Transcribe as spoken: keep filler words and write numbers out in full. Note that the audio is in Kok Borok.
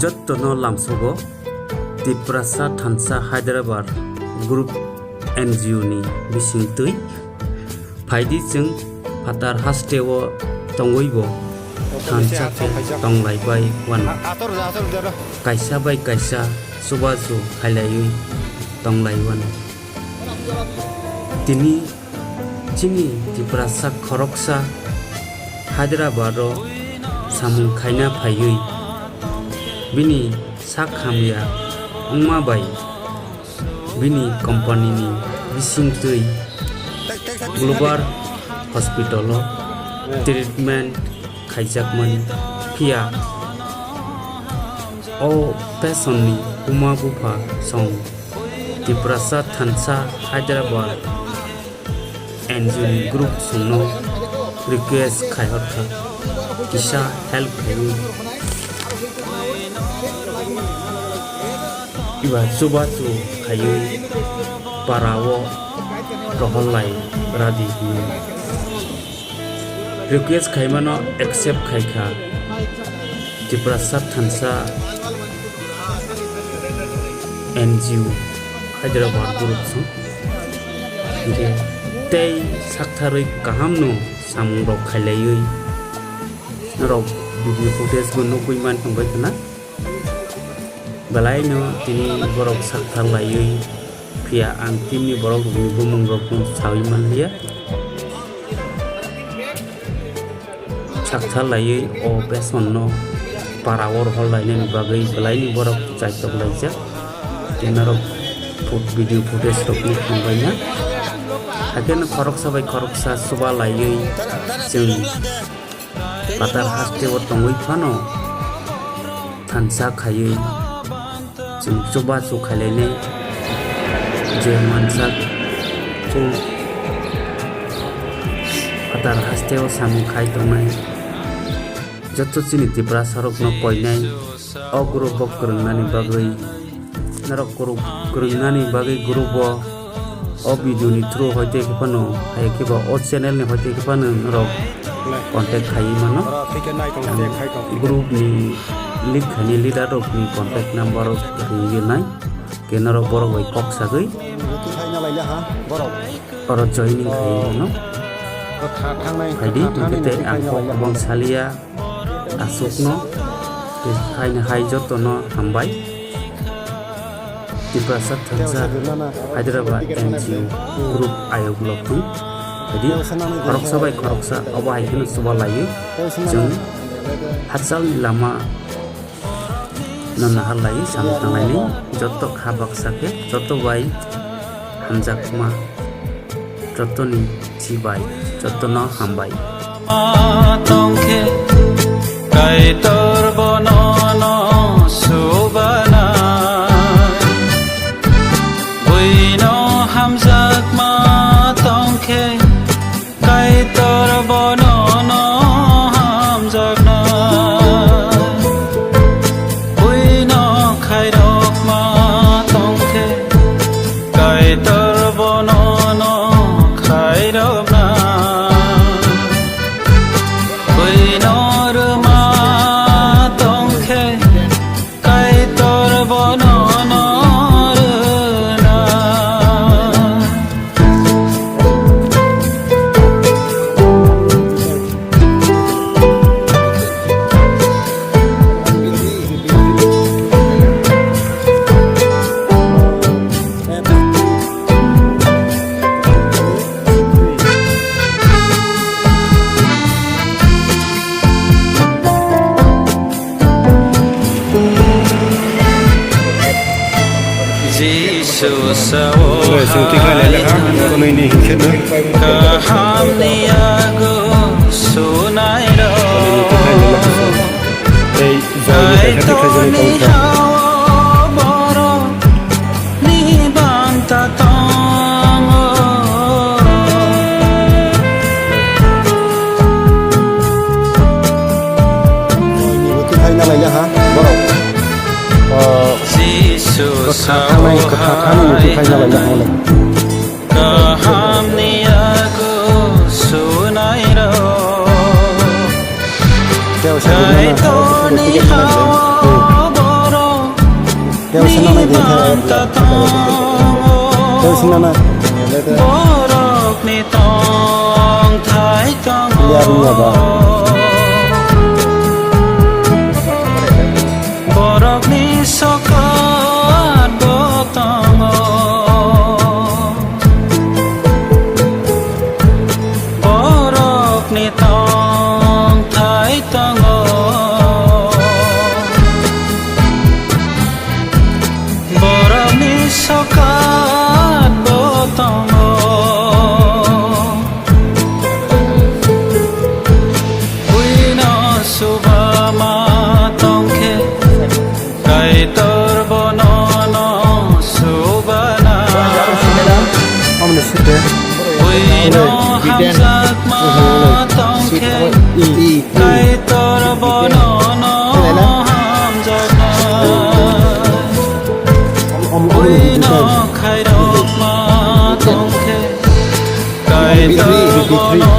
Jottono lamsogo Tiprasa Thansa Hyderabad Group N G O ni bisingtwi phaidi chwng phatar hasteo tongwibo thansa khe tonglaibai wano. Kaisa bai kaisa chubachu khailaiwi tonglaiwano. Tini chini Tiprasa khoroksa Hyderabad o samung khaina phaiwi bini sak hamya wngma bai bini company ni bisingtwi Global Hospital o treatment khaijakmani, phiya o patient ni buma bupha song Tiprasa Thansa Hyderabad N G O ni group songno request khai hor kha, kisa help khaiwi. Iba chubachu khaiwi para o rohor lai radi hinwi request khaimano accept khaikha Tiprasa Thansa N G O Hyderabad group song. Hinkhe tei saktharwi kahamno samungrok khailaiwi norok video footage bo nukgwi man tongbai khna. Belaino tini borok sakthar laiwi phiya ang team ni borok rokni bumung rokno sawi manliya. Sakthar laiwi o patient no para o rohor lainani bagwi belaini borok chaitok laijak. Tei norok foot-, video footage rok nukmani baina. Hakhe no khoroksa bai khoroksa chuba laiwi chwng Phatar hasteo tongwi phano thansa khaiwi chwng chubachu khailainai je mansak chwng phatar hasteo samung khai tongnai. Joto chini Tiprasarokno koinai o group o kwrwngnani bagwi. Norok kwrwng-, kwrwngnani bagwi group o, o video ni through hoite khe phano, hai khe ba o channel ni hoite khe phano norok contact khaiwi mano. Ang group ni lead khaini leader rok ni contact number rok riwi nai. Khe norok borok bai kok sagwi oro joining khaiwi mano. Phaidi, hinkhe tei ang kok kwbang saliya. Aswkno tei haino hai jotono hambai. Tiprasa thansa Hyderabad N G O group ayok lokthung. Jadi khoroksa bai khoroksa obo hai kheno chuba laiwi chwng hachal ni lama no nahar laiwi samung tanglaini joto kha baksa khe joto bai hamjakma. Jotoni chibai, jotono hambai. Ma tongkhe, Kaitor bono no subana. Buino hamjakma tongkhe, Kaitor bono no hamjakna. Buino khairokma tongkhe, Kaitor bono no khairokna. Buino rwma tongkhe, Kaitor bono no rwna. Jisu sao kaham ni yago sunai rok. Tei join ni kaisa khe khaijani tongkha. Ni banta tongo. Ni muti khaina laila ha, borok. O, Jisu kwthar thangnai, kwthar thangnai muti khaina laila ha, borok. Kaham ni yago sunai rok. Tei o sa Kaitor ni hao bo Khe se nanai de khe. Khe se nanai. Borokni tongthai tongo. Liya, liya ba. Borokni sokat bo tongo. Borokni tongthai tongo. Borokni sokat bo tongo. Buino subama tongkhe, Kaitor bono no subana. Omni sute. Buino hamjakma tongkhe, Kaitor bono no hamjakna. Buino khairokma tongkhe, Kaitor bono